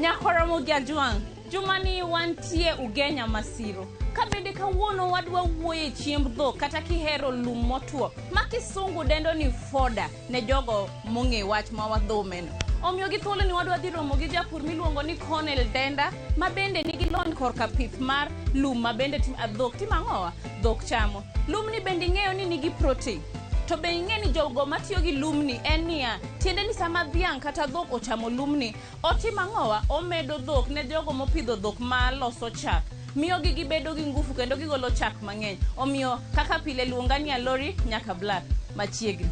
Nyakoromo Giajuang, Jumani wantie ugenya masiro. Kabende kawuono wadwa wuoye chiemb dhok kata kihero lum motuo. Makisungu dendo ni foda ne jogo mong'e wach ma wadhomeno. Omiyo gi thuolo ni wadwa dhi romo gi japur miluongo ni Cornel Denda ma bende nigi lony korka pith mar lum ma bende dhok timang'owa dhok chamo. Lum ni bende ng'eyo ni nigi protein. To be ing'e ni jogo matiyo gi lumni en niya, tiende ni sama dhiang' kata dhok ochamo lumni, otimang'owa omedo dhok ne jogo mopidho dhok ma loso chak. Miyo gi gibedo gi ngufu kendo gigolo chak mang'eny. Omiyo kaka pile luonga ni Alori nyaka Black machiegni.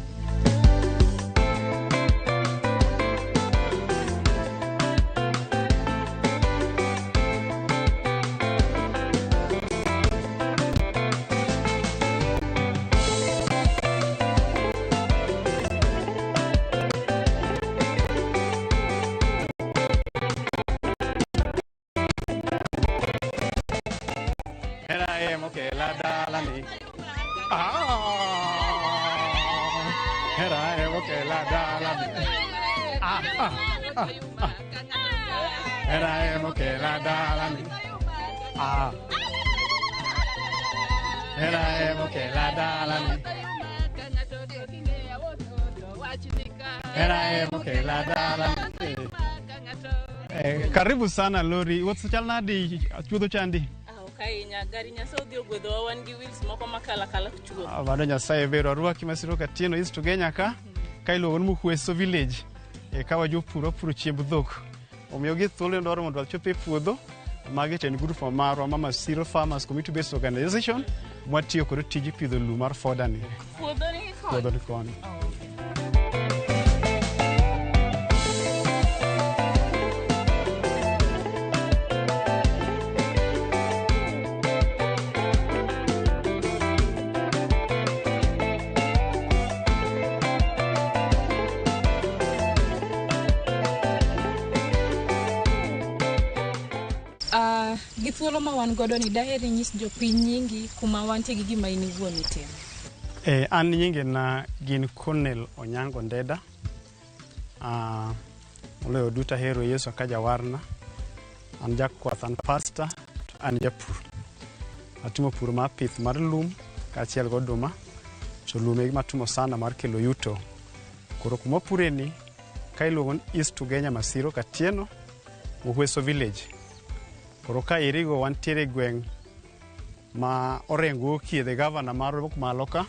Okay, la dalani. Here okay, la dalani. Here okay, la dalani. Here okay, la dalani. Here okay, la dalani. Karibu sana Lori. What's chalna di chudo chandi? Gari nyasaye odhi ogwedhowa wan gi wheels moko makala kuchuo. Bado nyasaye vero arwaki masiro katieno East Ugenya ka iluongo ni Muhweso village ka wajopur puro chiemb dhok. Omiyo gi thuolo ndoro mondo wachope puodho magi ten group marwa ma Masiro Farmers Community Based Organization mwatiyo kod tiji pidho lum mar foda ni. Puodho ni koni. Githuolo ma wan godo ni daheri nyis jopiny nyingi kuma wantie gi gima in iwuon itimo. An nyinge na gin Cornel Onyango Ndeda. Olewo duta hero Yesu ka jawarna. An jakwath, an pastor, an japur. Atimo pur mar pith mar lum kaachiel goduma. To lum e gima timo sana mar kelo yuto. Koro kuma pure ni ka iluongo ni East Ugenya Masiro Katieno Muhweso village. Koro ka irigo wantiere gweng' ma orengo kiedhe gavana marwa malo ka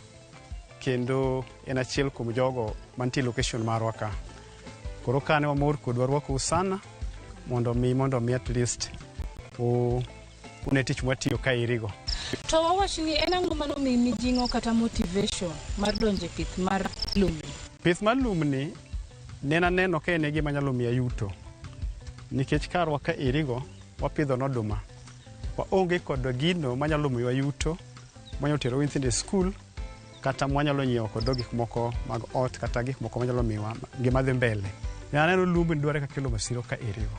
kendo en achiel kuom jogo mantie location marwa ka. Koro ka ne wamor kod warwako sana mondo mi at least une tich mwatiyo ka irigo. To wawach ni en ang'o mano mi mijing'o kata motivation mar donje pith mar lum? Pith mar lum ni neno ka en gima nyalo miya yuto. Nikech karwa ka irigo wapidho noduma. Waonge kod gino manyalo miwa yuto, manyalo tero nyithindo e skul kata mwanyalo nyiewo kod gik moko mag ot kata gik moko manyalo miwa gima dhi mbele. Aneno lum dware ka kelo Masiro ka irigo.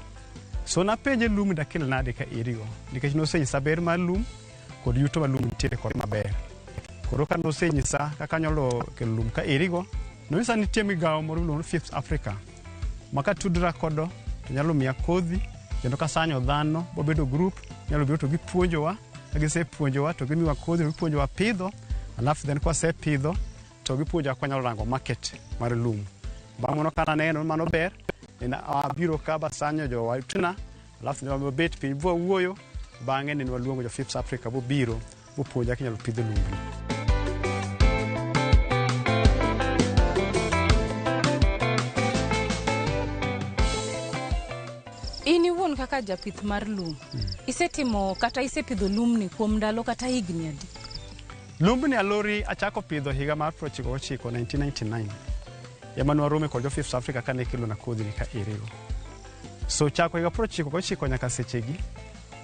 So napenje lum dakel nade ka irigo nikech nosenyisa ber mar lum kod yuto ma lum nitie kod maber. Koro ka nosenyisa kaka nyalo kelo lum ka irigo, nonyisa nitie migawo moro miluongo ni Fifth Africa. Maka tudra kodo nyalo miya kodhi kendo kasanyo dhano bobedo group nyalo biro to gipuonjowa ka gisepuonjowa to gimiwa kodhi gipuonjowa pidho, alafu then kwa pidho to gipuonjowa kwa nyalo rango market mar lum. Bang'ono kana neno mano ber abiro ka basanyo jo watuna, alafu then wabet piny bwa wuoyo bang'e ne waluongo jo Fifth Africa bobiro bopuonja kinyalo pidho lum. Ini wuon kaka japith mar lum. Isetimo kata isepidho lum ni kuom ndalo kata higni adi? Lum ni Alori achako pidho higa mar 1999. Yamanu warome kod jo Fifth Africa kane kelo na kodhi ni ka irigo. So chako higa 1999 nyaka sechegi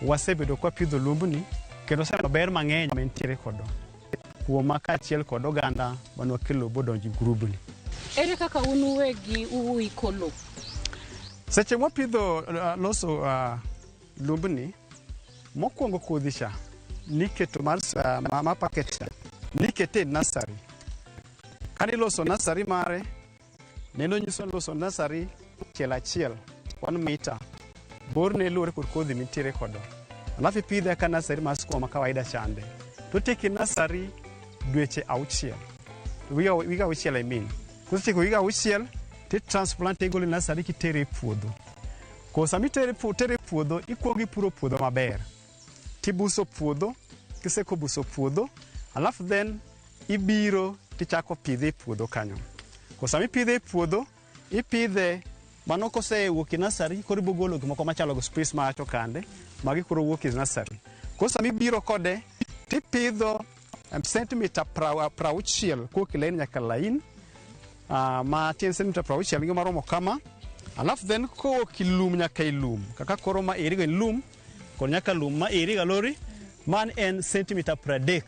wasebedo kwa pidho lum ni kendo seno ber mang'eny mentiere kodo. Kuoma kaachiel kod oganda manwa kelo bodonji group ni. Ere kaka unuwegi uiko lo? Seche mwapidho loso lumbni mokwongo kodhi cha niketo mar packet cha nikete nursery. Kani loso nursery mare neno nyiso loso nursery achiel 1 meter borne luwore kod kodhi mintiere kodo. Alafu ipidhe ka nasari mar skuma kawaida chande. To teki nasari dweche 6. Wiga 6 I mean. Kusetieko wiga 6 ti transplant igolo nasari kitere e puodho. Kosa mitere puodho ikuongo ipuro puodho maber. Tibuso puodho, kiseko buso puodho, alafu then ibiro tichako pidhe e puodho kanyo. Kosa mipidhe e puodho, ipidhe mano kose wuok e nasari, koro ibogolo gimoko machalo go space ma acho kande, magi koro wuok e nasari. Kosa mibiro kode, tipidho centimeter 60 kuok lain nyaka lain, ma tien centimeter 60 gi maromo kama. Alafu then kuok ilum nyaka ilum, kaka koro ma irigo in lum, koro nyaka lum ma iriga lori, man en centimeter 30.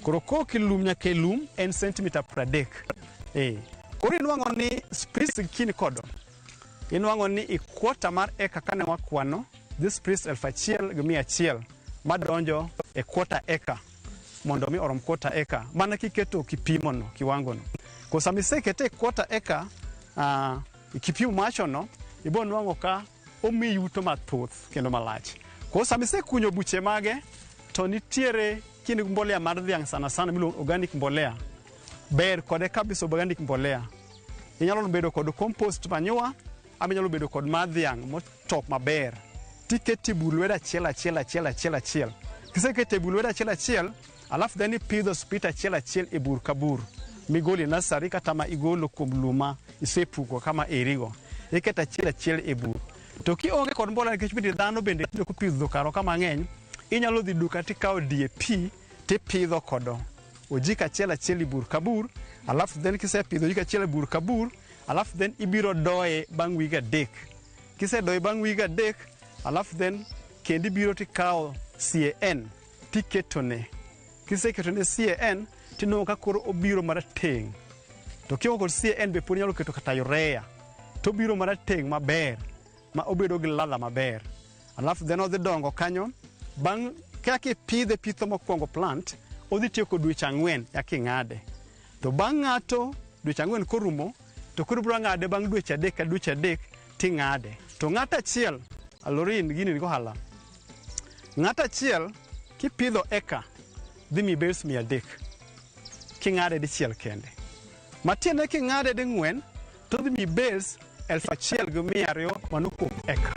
Koro kuok ilum nyaka ilum en centimeter 30. Koro inuang'o ni space kini kodo. Inuang'o ni i quarter mar eka kane wakwano, this space 1,100 madonjo e quarter eka, mondo mi orom quarter eka, mana kiketo kipimono, kiwangono. Kosa misekete e quarter eka, kipimo machono, ibo nuang'o ka omi yuto mathoth kendo malach. Kosa misekunyo buche mage, to nitiere kini mbolea mar dhiang' sana miluongo organic mbolea. Ber kode kabisa organic mbolea. Inyalo bedo kod compost manure, ama inyalo bedo kod mar dhiang' motop maber. Tiketi bur lwedo achiel. Kisekete bur lwedo achiel, alafu then ipidho split achiel e bur ka bur. Migoli nasari kata ma igolo kuom luma isepuko kama erigo. Iketa achiel e bur. To kionge kod mbolea nikech bende dhano bende tiyo kupidho karo kama ng'eny, inyalo dhi duka tikao DAP tipidho kodo. Ojika achiel e bur ka bur, alafu then kisepidho ojika achiel e bur ka bur, alafu then ibiro doye bang' wiga 3. Kisedoye bang' wiga 3, alafu then kendi biro tikao CAN tiketone. Kiseketone CAN tinongo ka koro obiro marateng'. To kiongo kod CAN be pod nyalo keto kata urea. To biro marateng' maber, ma obedo gi ladha maber. Alafu then odhi dongo kanyo, bang' kaka ipidhe pitho mokwongo plant, odhi tieko dweche 4 yaki ng'ade. To bang' ng'ato dweche 4 korumo, to koro biro ng'ade bang' dweche 3 ka dweche 3 ting'ade. To ng'ato achiel, alorin gini niko hala. Ng'ato achiel kipidho eka dhi mi bales 300 king'ade dichiel kende. Matiende king'ade di 4 to dhi mi bales 1,200 mano kuom eka.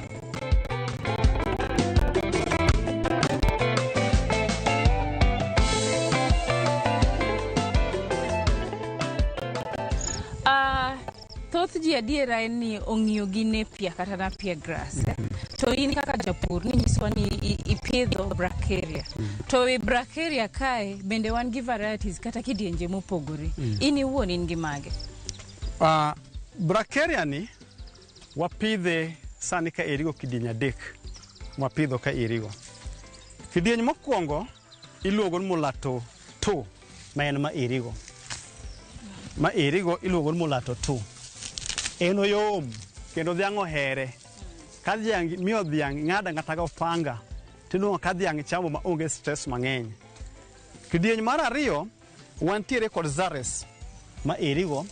Thoth ji adiera en ni ong'iyo gi napier kata napier grass. To in kaka japur ni nyiswa ni ipidho bracharia. To e bracharia kae bende wan gi varieties kata kidienje mopogore. In iwuon in gi mage? Bracharia ni wapidhe sani ka erigo kidieny 3. Wapidho ka erigo. Kidieny mokwongo iluongo ni mulato 2, ma en ma erigo. Ma erigo iluongo ni mulato 2. En oyom kendo dhiang' ohere. Ka dhiang' miyo dhiang' ng'ada ng'ata ga opanga, tinuang'o ka dhiang' chamo ma onge stress mang'eny. Kidieny mar 2 wantiere kod Zares ma erigo.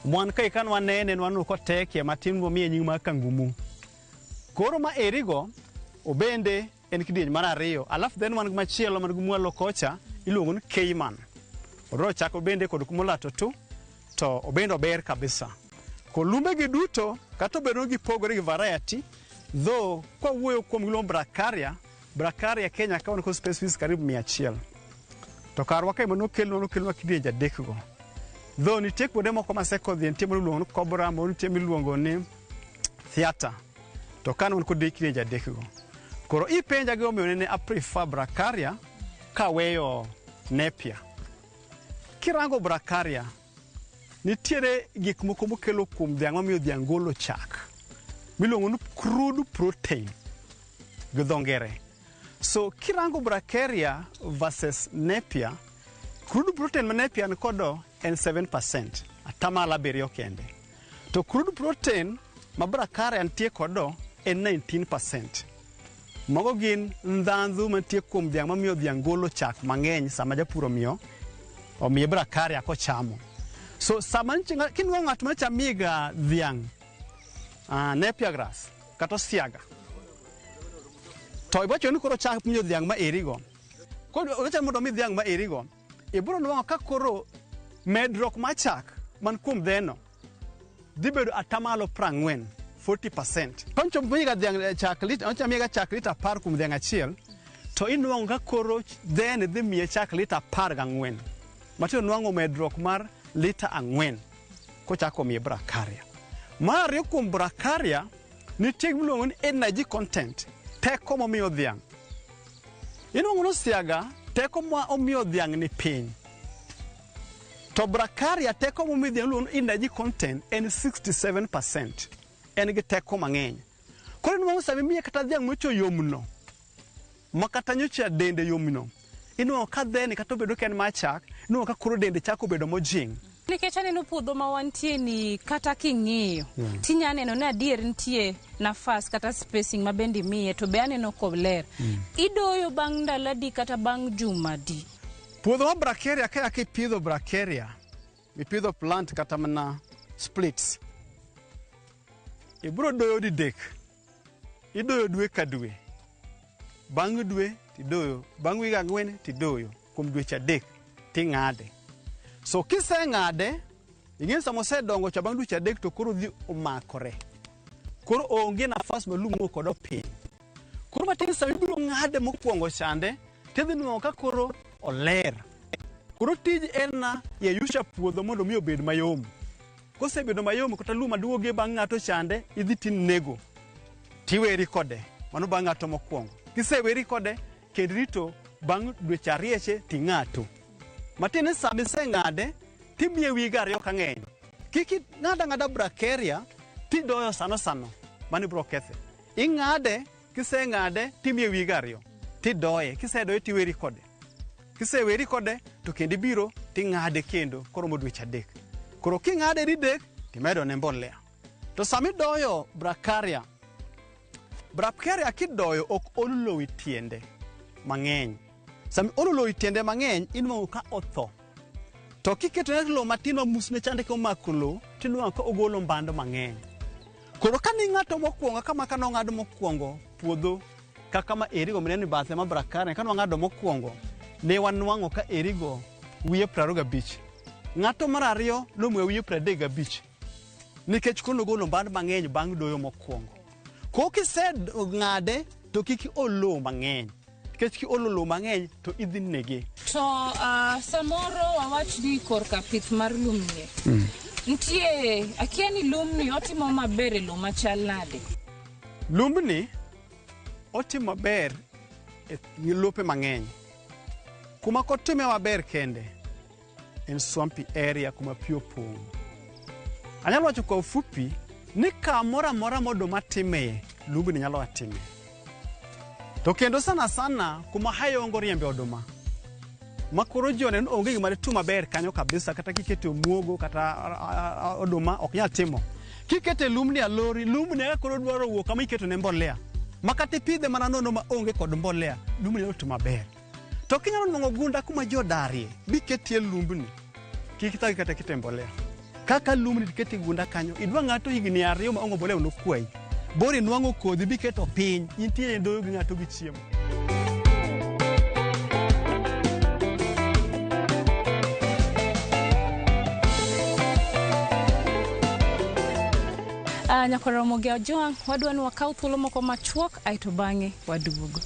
Mwan ka ikan wanene nwanu kotekie matin momiye nying mar kangumu. Koro ma erigo obende en kidieny mar 2. Alafu then wan machielo man gumwalo kocha iluongo ni Cayman. Odro chako bende kod kumulato 2 to obende ober kabisa. Kolumbe gi duto kata bedo gi pogore gi variety, though kwa wuoyo kuom gilo bracharia Kenya ka wan ko species karibu 100. To karwa ka mono kelno kidienje 3 go. Though nitie kuonde moko masekodhi nitie miluongo ni cobra, nitie miluongo ni theater. To kan wan kod kidienje 3 go. Koro ipenja gi omiyo ne a prefer bracharia ka weyo napier. Kirango bracharia nitiere gik moko mokelo kuom dhiang' mamiyo dhiang' golo chak miluongo ni crude protein gi dho ngere. So kirango bracharia versus napier, crude protein ma napier kodo en 7%, atamala 7 kende. To crude protein ma bracharia nitie kodo en 19%. Mago gin ndhandhu mantie kuom dhiang' mamiyo dhiang' golo chak mang'eny sama japur omiyo bracharia kochamo. So sama kinwa ng'at machamiga dhiang' napier grass kata osiaga, to iwacho ni koro chak miyo dhiang' ma erigo. Koro ocha mondo mi dhiang' ma erigo, ibiro nwang'o ka koro medruok mar chak man kuom dheno dhi bedo atamalo 40, 40%. Koncho miga dhiang' chak lita, oncha miga chak lita 10 kuom dhiang' achiel, to inwang'o ka koro dhene dhi miye chak lita 14. Matiyo nwang'o medruok mar lita 4 kochako miye Bracaria. Mar ariyo kuom Bracaria, nitie gimiluongo ni energy content, teko momiyo dhiang'. Inwang'o ni osiaga teko ma omiyo dhiang' ni piny. To Bracaria teko momiyo dhiang' iluongo ni energy content en 67%. En gi teko mang'eny. Koro inwang'o sami miye kata dhiang' mocho yomno, ma kata nyocha dende yomno, inwang'o ka dheni kata obedo ken machak, inwang'o ka koro dende chako bedo mojing'. Nikech aneno puodho ma wantie ni kata king'iyo tinya neno ni adier nitie nafas kata spacing ma bende miye, to be aneno koler. Idoyo bang' ndalo adi kata bang' juma di? Puodho mar Bracaria ka ipidho Bracaria, ipidho plant kata mana splits, ibiro doyo didek. Idoyo dwe ka dwe. Bang' dwe tidoyo, bang' wige 4 tidoyo, kuom dweche 3 ting'ade. So kiseng'ade, ing'e sama osedongo cha bang' dweche 3 to koro dhi omakore. Koro onge nafas malum kod piny. Koro matin sama ibiro ng'ade mokwongo chande, tidhi nwang'o ka koro oler. Koro tij en na yayusha puodho mondo mi obed mayom. Kosebedo mayom kata lum maduoge bang' ng'ato chande, idhi tinego. Tiweri kode, mano bang' ng'ato mokwongo. Kiseweri kode, kendo rito bang' dweche 2 ting'ato. Matine sami seng'ade, timiye wige 2 ka ng'eny. Kiki ng'ada Bracaria, tidoyo sano, mani bro kethe. Ing'ade, kiseng'ade, timiye wige 2. Tidoye, kisedoye tiweri kode. Kiseweri kode, to kendi biro, ting'ade kendo, koro mo dweche 3. Koro king'ade didek, timedo ne mbolea. To sami doyo Bracaria kidoyo ok olulo wi tiende mang'eny. Sami olulo wi tiende mang'eny, inwang'o ka otho. To kiketo ne lo matin ma musne chande komako lo, tinwang'o ka ogolo mbando mang'eny. Koro ka ni ng'ato mokwongo kama ka nong'ado mokwongo puodho kaka ma erigo mineno bathe ma Bracaria, ka nong'ado mokwongo, ne wanwang'o ka erigo wiye 25. Ng'ato mar ariyo nomwe wiye 35. Nikech kono golo mbando mang'eny bang' doyo mokwongo. Ko kiseng'ade to kiki olo mang'eny. Nikech ki olo lo mang'eny to idhi nege. To samoro wawach ni korka pith mar lumni. Ntie akia ni lumni otimo maber e lo machal nade? Lumni otimo maber e lope mang'eny. Kuma kotime maber kende en swampy area kuma pi opong'. Anyalo wacho kwa ufupi ni kamoro amora moduma time, lumni nyalo atime. To kendo sana kuma hayongo riembe oduma. Makoro jone onge gima tu maber kanyo kabisa, kata kikete muogo kata oduma ok nyal timo. Kikete lumni alori, lumni aka koro dwaro wuok kama iketo ne mbolea. Makati pidhe mana nono ma onge kod mbolea, lumni nyalo timo maber. To kinyalo nwang'o gunda kuma jodarie, biketie lumbni. Kikitagi kata kite mbolea. Kaka lumni diketi gunda kanyo, idwa ng'ato higni 2 ma ongo mbolea unokwai. Bori nwang'o kodhi biketo piny, intie ndoyo gi ng'ato gi chiemo. Nyakoro Moge Ojwang', wadwa ni wakaw thuolo moko machuok aito bang'e waduogo.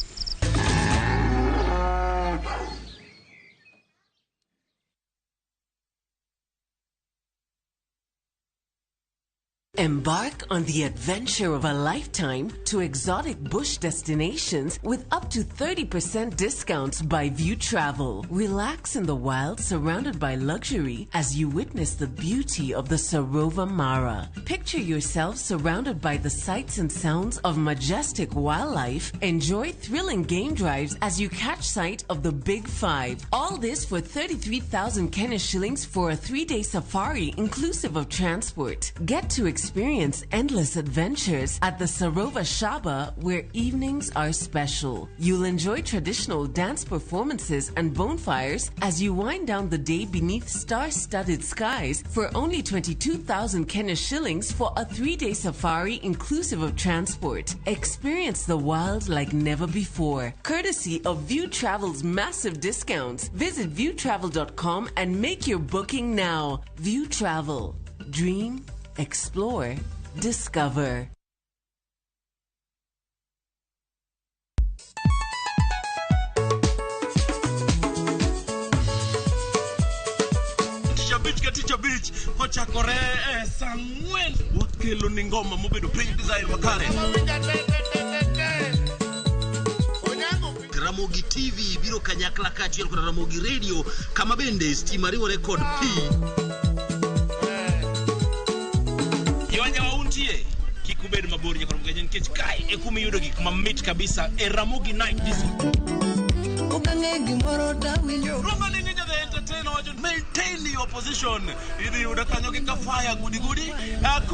Embark on the adventure of a lifetime to exotic bush destinations with up to 30% discounts by View Travel. Relax in the wild surrounded by luxury as you witness the beauty of the Sarova Mara. Picture yourself surrounded by the sights and sounds of majestic wildlife. Enjoy thrilling game drives as you catch sight of the Big Five. All this for 33,000 Kenya shillings for a 3-day safari inclusive of transport. Get to experience experience endless adventures at the Sarova Shaba, where evenings are special. You'll enjoy traditional dance performances and bonfires as you wind down the day beneath star-studded skies for only 22,000 Kenya shillings for a 3-day safari inclusive of transport. Experience the wild like never before, courtesy of View Travel's massive discounts. Visit viewtravel.com and make your booking now. View Travel. Dream, explore, discover. Teacher Beach, ochakore sangwen wakelo ni ngoma mobedo pre-design makare. Ramogi TV biro kanyakla kachiel kod Ramogi Radio kama bende stima riwo record P. Yawanya wauntie kikubed mabor nyakoro mgenyen kech kai ekumi yudo gik mamit kabisa Ramogi Night this. Maintain your position. Idi udakanyo kika fire gudi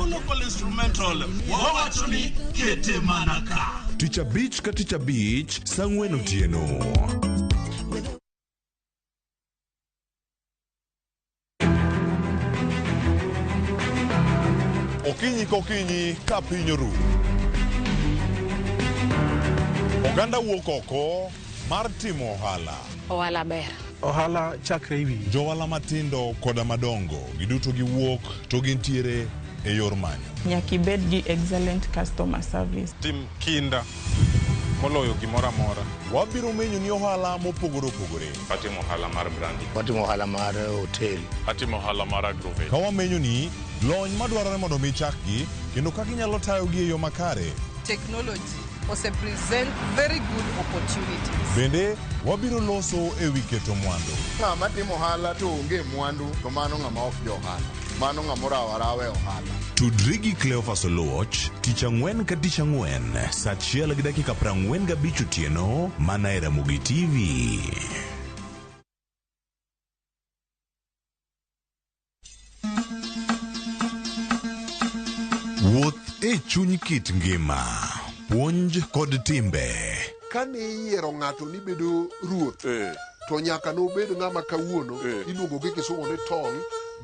local instrumental wawachuni kete manaka. Teacher Beach ka Teacher Beach sangwen otieno. Okinyi kokinyi ka piny oru. Oganda wuok oko mar timo ohala. Ohala ber. Ohala chakre iwi. Johala matindo koda madongo giduto giwuok to gintiere e yor manyo. Nyaki bed gi excellent customer service. Tim kinda moloyo gimora mora. Wabiro menyo ni ohala mopogore opogore. Atimo ohala mar brandi. Watimo ohala mar hotel. Atimo ohala mar agrovet. Ka wamenyo ni lony madwarore mondo mi chakgi kendo kaka inyalo tayogi e yo makare. Technology ose present very good opportunities. Bende wabiro loso e wi keto mwandu. Ng'ama timo ohala to onge mwandu to mano ng'ama ok jo ohala. Mano ng'ama rawe ohala. Tudri gi Cleophas Oluoch, tich ang'wen ka tich ang'wen, saa 1:45 otieno, mana e Ramogi TV. Wuoth e chuny kit ngima, puonj kod timbe. Kane iyiero ng'ato ni bedo ruoth, to nyaka nobed ng'ama kawuono iluongo gi kisungu ni tall,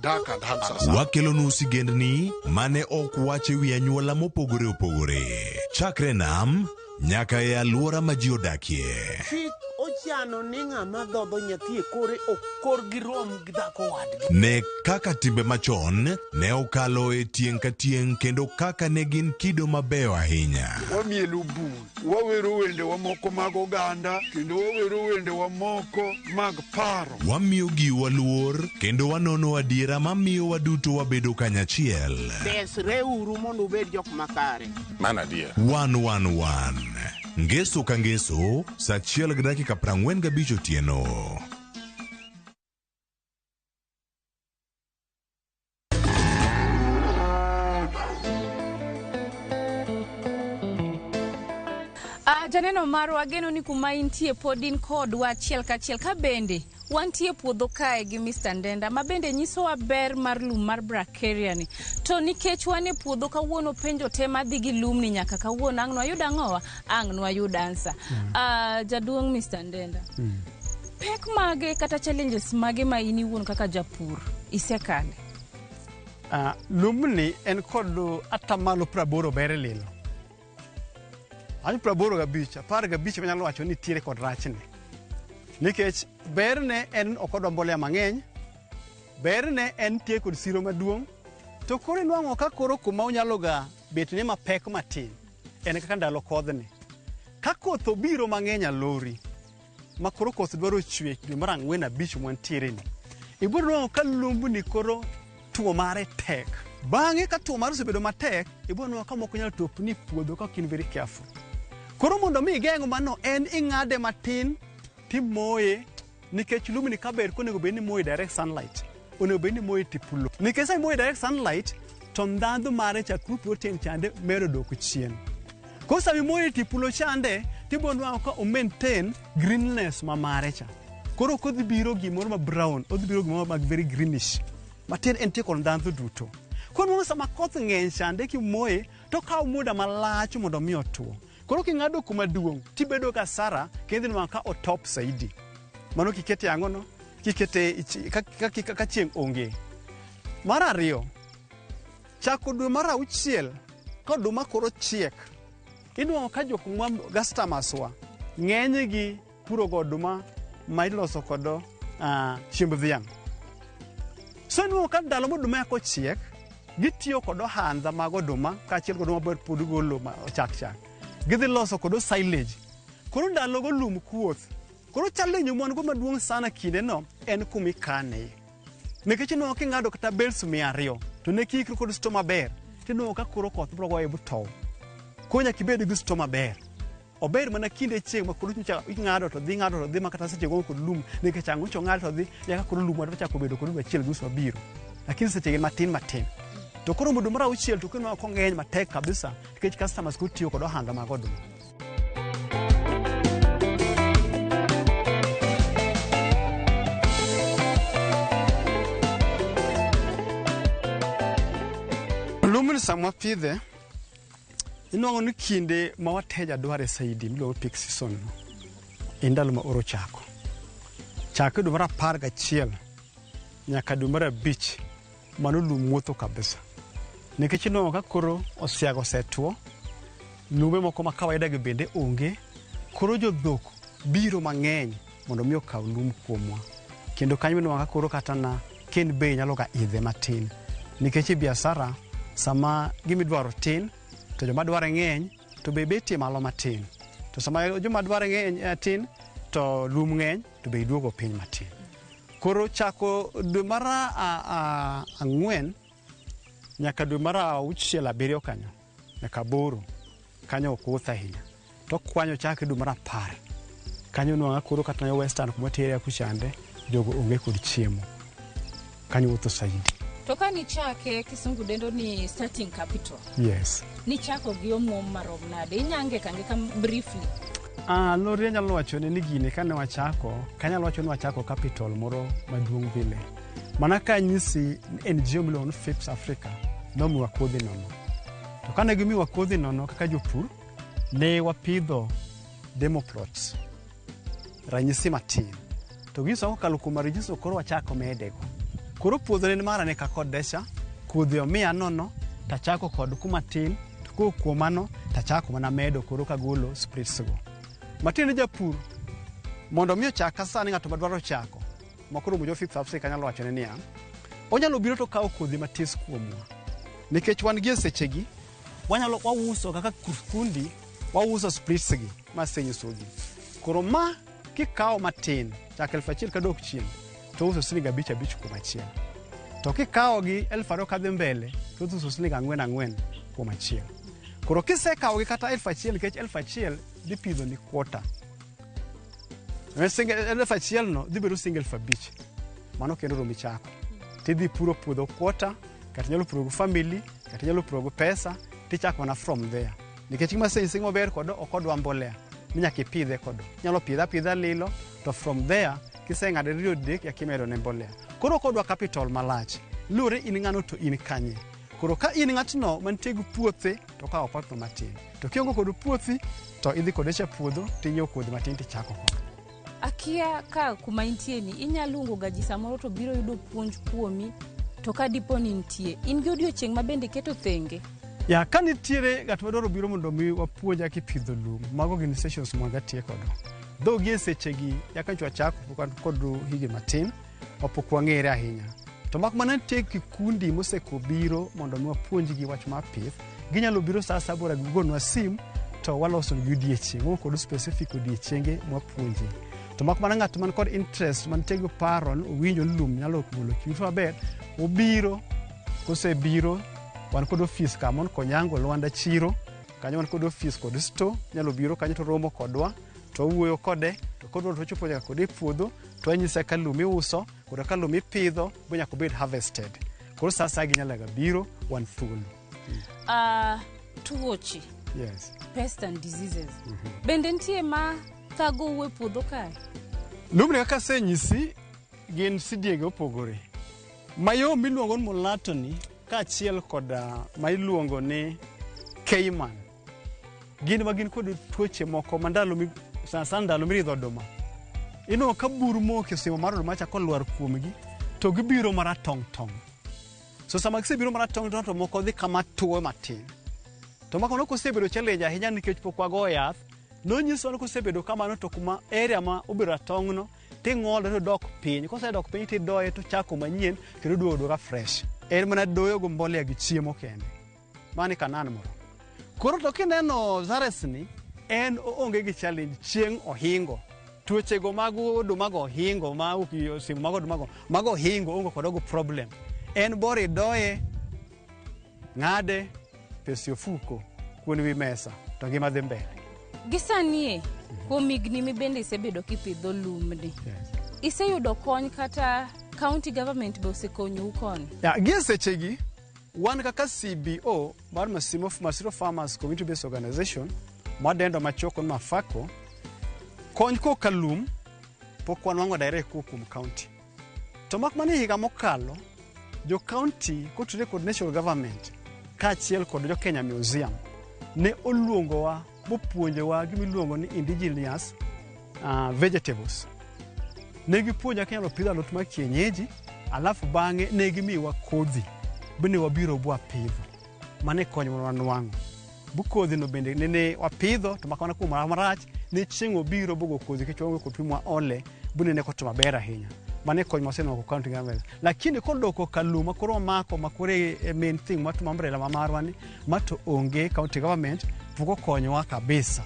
dark and handsome. Wakelonu sigendni mane ok wache wi anyuola mopogore opogore. Chakre nam nyaka e alwora ma ji odakie. Ochiano ni ng'ama dhodho nyathi e kore okor gi rom gi dhako wadgi. Ne kaka timbe machon ne okalo e tieng' ka tieng' kendo kaka ne gin kido mabeyo ahinya. Wamielu bul, wawero wendewa moko mag oganda, kendo wawero wendewa moko mag paro. Wamiyo giwa luor kendo wanono adiera mamiyo waduto wabedo kanyachiel. Desreuru mondo ubed jok makare. Mana adier. 111 Ngeso ka ngeso, saa 1:45 otieno. Janeno marwa geno ni kuma intie podin kodwa achiel kachiel ka bende wantie puodho kae gi Mr. Ndenda ma bende nyisowa ber mar lum mar bracharia ni. To nikech wan e puodho kawuono penjo te madhi gi lum ni nyaka kawuono ang' nwayud ang'owa, ang' nwayud ansa. Jaduong' Mr. Ndenda. Pek mage kata challenges mage ma ini wuon kaka japur isekale? Lumni en kod atamalo 80 bere lilo. Anyu 85, 15 manyalo wacho ni tiere kod rachne. Nikech berne en okodwa mbolea mang'eny, berne en tie kod siro maduong', to koro inwang'o ka koro kuma unyalo ga betne mapek matin, en kaka ndalo kodhni. Ka koth obiro mang'eny alori, ma koro koth dwaro chwe dwe mar 4-5 mwantiere ni, ibiro nwang'o ka lumbni koro tuo mare tek. Bang'e ka tuo mare osebedo matek, ibiro nwang'o ka moko nyalo topni puodho ka in very careful. Koro mondo mi igeng'o mano en ing'ade matin timoye, nikech lumni kaber konego bed ni moye direct sunlight, onego bed ni moye tipulo. Nikech sa moye direct sunlight to ndhandhu mare chakru protein chande medo dok chien. Koro sa moye tipulo chande tibiro nwang'o ka o maintain greenness ma mare cha. Koro kodhi biro gimoro ma brown, odhi biro gimoro mag very greenish. Matin en tie kod ndhandhu duto. Koro sama koth ng'eny chande kimoye to kawo muda malach mondo mi otuo. Koro king'ado kuma duong' tibedo ka sara kendo nwang' ka otop saidi. Mano kikete ang'ono, kikete ka chieng' onge. Mar ariyo, chako dwe mar 6 ka oduma koro chiek. Inwang'o ka jok customers wa ng'eny gi puro go oduma ma iloso kodo chiemb dhiang'. So inwang'o ka ndalo moduma kochiek, gitiyo kod ohandha mag oduma kaachiel kod oduma pod golo ma chak. Gidhi loso kod silage. Koro ndalo go lum kuoth. Koro challenge mon go maduong' sana kinde no en kumikane. Nikech no king'ado kata bales 200 to ne kikro kod sto maber. Tino ka koro koth bro goye buto. Konya kibed gi sto maber. Ober mana kinde chieng' ma koro ncha ing'ado to dhi makata seche go kod lum nikech ang'o cho ng'ado to dhi nyaka koro lum wadwa chako bedo kod achiel gus mabiro. Lakini seche gi matin. To koro mudo mara 6 to kino ko ng'eny matek kabisa nikech customers ko tiyo kod ohanga mag oduma. Lumin sama pidhe inwang'o ni kinde ma wateja dware saidi miluongo peak season indalo ma oro chako. Chako dwe mar 11 nyaka dwe mar 5 mano lum wuotho kabisa. Nikech inwang'o ka koro osiago osetuo, lume moko ma kawaida gi bende onge, koro jodhok biro mang'eny mondo mi okaw lum kuomwa. Kendo kanyo inwang'o ka koro kata na ken bei nyalo ga idhe matin. Nikech biashara sama gimidwaro tin to joma dware ng'eny to be betie malo matin. To sama joma dware ng'eny tin to lum ng'eny to be duogo piny matin. Koro chako dwe mar 4 nyaka dwe mar 6-7 kanyo nyaka 8 kanyo okuoth ahinya. To kwanyo chako dwe mar 10 kanyo nwang'a koro kata yo western kuma tere kuchande jogo onge kod chiemo. Kanyo wuotho saidi. To ka ni chake kisungu dendo ni starting capital. Yes. Ni chako gi omuom marom nade inyange kange kam briefly. Lori nyalo wacho ni gini kane wachako, kanyalo wacho ni wachako capital moro maduong' vile. Mana ka nyisi NGO miluongo ni Fix Africa nomiwa kodhi nono. To kane gimiwa kodhi nono kaka jopur ne wapidho demo plots. Ranyisi matin. To giso kokalo kuom rejiso koro wachako medego. Koro puodho ne mara ne kakod desha, kodhi omiya nono, tachako kod kumatin, to kuom mano tachako mana medo koro kagolo splits go. Matin japur mondo mi ochaka sani ng'ato madwaro chako. Makoro mujo Fix Africa nyalo wacho ni ya. Onyalo biro to kawo kodhi matis kuomwa. Nikech wan gi sechegi, wanyalo wauso kaka kundi, wauso splits gi masenyiso gi. Koro ma kikawo matin, chak 1,000 kadok chien. To uso siling 5 kuom achiel. To kikawo gi 2,000 kadhi mbele, to uso siling 4 kuom achiel. Koro kisekawo gi kata 1,000 nikech 1,000 dhi pidho ni quarter. 1,000 no dhi bedo siling 5,000. Mano kendo romi chako. Tidhi puro puodho quarter, kata nyalo puro go family, kata nyalo puro go pesa, tichako mana from there. Nikech gima sensi maber kodo okodwa mbolea. Minyaka ipidhe kodo. Nyalo pidha lilo, to from there kiseng'ado riyo dek yakimedo ne mbolea. Koro kodwa capital malach. Lure in ng'ano to in kanye. Koro ka in ng'atno mantie gi puothe to kawo patho matin. To kiongo kod puothi to idhi kodecha puodho tinyiewo kodhi matin tichako kodo. Akia ka kuma intie ni inyaluongo gaji samoro to biro yudo puonj kuomi to ka dipo ni nitie. In gi odiochieng' ma bende keto thenge. Ya ka nitiere ng'at madwaro biro mondo mi wapuonja kipidho lum, mago gin sessions mwaga tie kodo. Dho gi sechegi yaka chwachako kod higi matin opok wang'ere ahinya. To mak mana nitie kikundi moseko biro mondo mi wapuonjgi wach mar pith, ginyalo biro saa sabora gigonwa sim to waloso gi odiochieng' kod specific odiochienge mwapuonji. To mak mana ng'at man kod interest man tego paro owinjo lum nyalo golo kitu maber, obiro kosebiro wan kod office kamon Konyango Lwanda Chiro, kanyo wan kod office kod store, nyalo biro kanyo to romo kodwa. To wuoyo kode to kodwa to chopo nyaka kode puodho to anyise ka lum iuso kod ka lum ipidho bo nyaka bed harvested. Koro sasa ginyalo ga biro wan thuolo. Tuoche. Yes. Pests and diseases. Bende nitie ma thago uwe puodho kae. Lum ne kaka senyisi gin sidiege opogore. Mayo miluongo ni mulatoni kaachiel kod ma iluongo ni Cayman. Gin kod tuoche moko mandalo ndalo miridho oduma. Ino ka bur moke simo mar oduma chako lwar kuomgi to gibiro maratong' tong'. So sama gisebiro maratong' tong' to moko dhi kama tuo matin. To mako no kosebedo challenge ahinya nikech pok wago yath, nonyiso ni kosebedo kamano to kuma area ma obiro ratong' no ting'ole to dok piny. Kosedok piny tidoye to chako manyien kendo duogo ka fresh. En mana doyo go mbolea gi chiemo kende. Mani kanan moro. Koro to kineno Zares ni en onge gi challenge chieng' ohingo. Tuoche go mago oduma go ohingo ma ukiosimo mago oduma mago ohingo ongo kodogo problem. En bori doye ng'ade pesi ofuko kuon wi mesa to ngima dhi mbele. Gisanie kuom higni mibende isebedo kipidho lumni. Iseyudo kony kata county government be osekonyo koni? Gie sechegi wan kaka CBO mar Masiro Farmers Community Based Organization madendo machoko mafako kony ko kalum pok wanwango direct kuom county. To mak mani higa mokalo jo county kotudore kod national government kaachiel kod jo Kenya Museum ne oluongowa mopuonjowa gimiluongo ni indigenous vegetables. Ne gipuonja kanyalo pidho alot ma kienyeji, alafu bang'e ne gimiwa kodhi bende wabiro bwa pidho. Mane konyo wanwang'o. Bukodhi no bende ne wapidho to makana kuom marach ne chieng' obiro bogo kodhi kichwango kod pimwa ole bende ne koto maber ahinya. Mane konyo maseno ko county government. Lakini kodoko kaluma koro mako makore main thing matu umbrella mamarwani mato onge county government poko konyowa kabisa.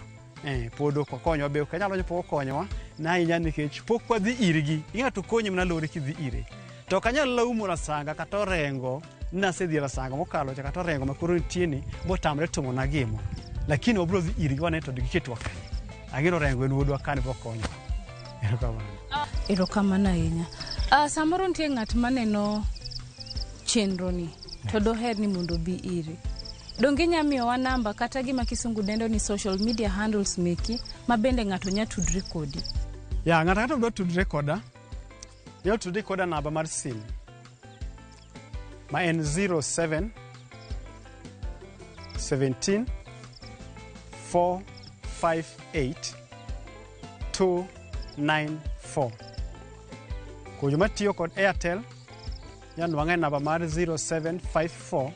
Podo ko konyo be kanyalo poko konyowa na inya nikech pok wadhi irgi. Ing'ato konyo mna lori kidhi ire. To kanyalo laumo rasanga kata rengo na sedhi rasanga mokalo cha kata rengo makoro tieni botamre tomo na gimo. Lakini obro dhi irgi wane to diketwa kanye. Agiro rengo en wuodwa kane pokonyo. Erokamano ahinya. Samoro nitie ng'at maneno chenro ni to doher ni mondo bi iri. Donge nyamiyowa namba kata gima kisungu dendo ni social media handles meki mabende ng'ato nya tudre kodi? Ng'ato kata do tudre koda. Yo tudre koda namba mar sim. Ma en 07 17 458 294. Kujo matiyo kod Airtel yanwang'e namba mar 0754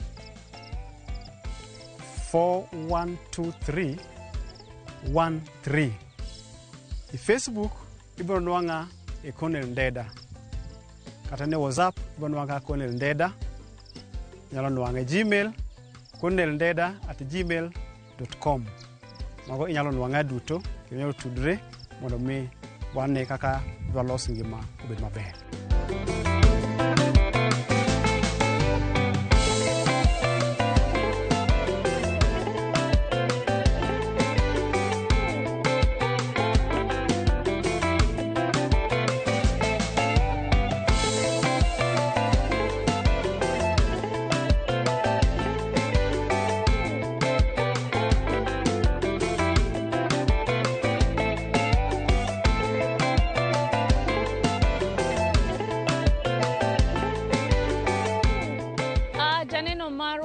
412313. I Facebook ibiro nwang'a e Cornel Ndeda. Kata ne WhatsApp ibiro nwang'a Cornel Ndeda. Nyalo nwang'e Gmail cornelndeda@gmail.com. Mago inyalo nwang'a duto, inyalo tudre mondo mi wane kaka dwalos ngima obed maber.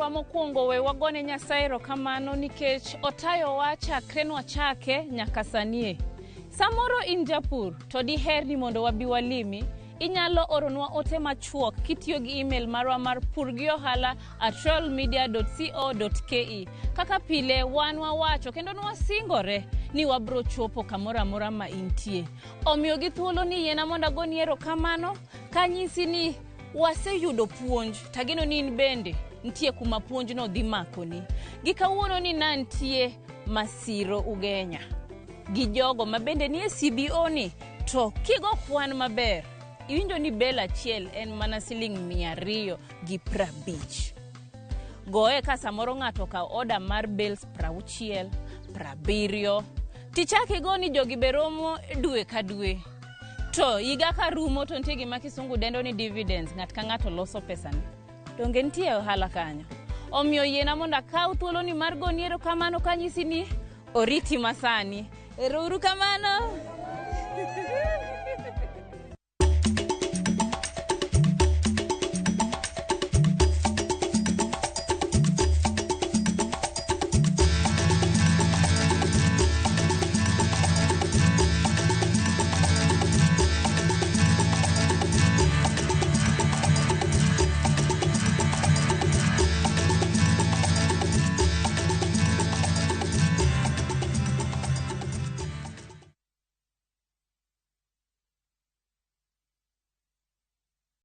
Mokwongo we wagone Nyasaye erokamano nikech otayo wacha krenwa chake nyaka sanie. Samoro in japur to diher ni mondo wabi walimi, inyalo oronwa ote machuok kitiyo gi email marwa mar purgiohala@royalmedia.co.ke. Kaka pile wan wawacho kendo nwasingore ni wabro chopo kamora mora ma intie. Omiyo gi thuolo ni yena mondo agoni erokamano kanyisi ni waseyudo puonj tagino ni in bende ntie kuma puonj no dhi makoni. Gikawuono ni nantie Masiro Ugenya gi jogo mabende nie CBO ni to kigo kwan maber iwinjo ni bel achiel en mana siling 250. Goe ka samoro ng'ato ka oda mar bels 60, 70. Tichaki go ni jogi beromo dwe ka dwe. To iga ka rumo to nitie gima kisungu dendo ni dividends, ng'at ka ng'ato loso pesane. Donge nitie ohala kanyo. Omiyo yena mondo akaw thuolo ni mar goni erokamano kanyisi ni oriti masani. Erouru kamano.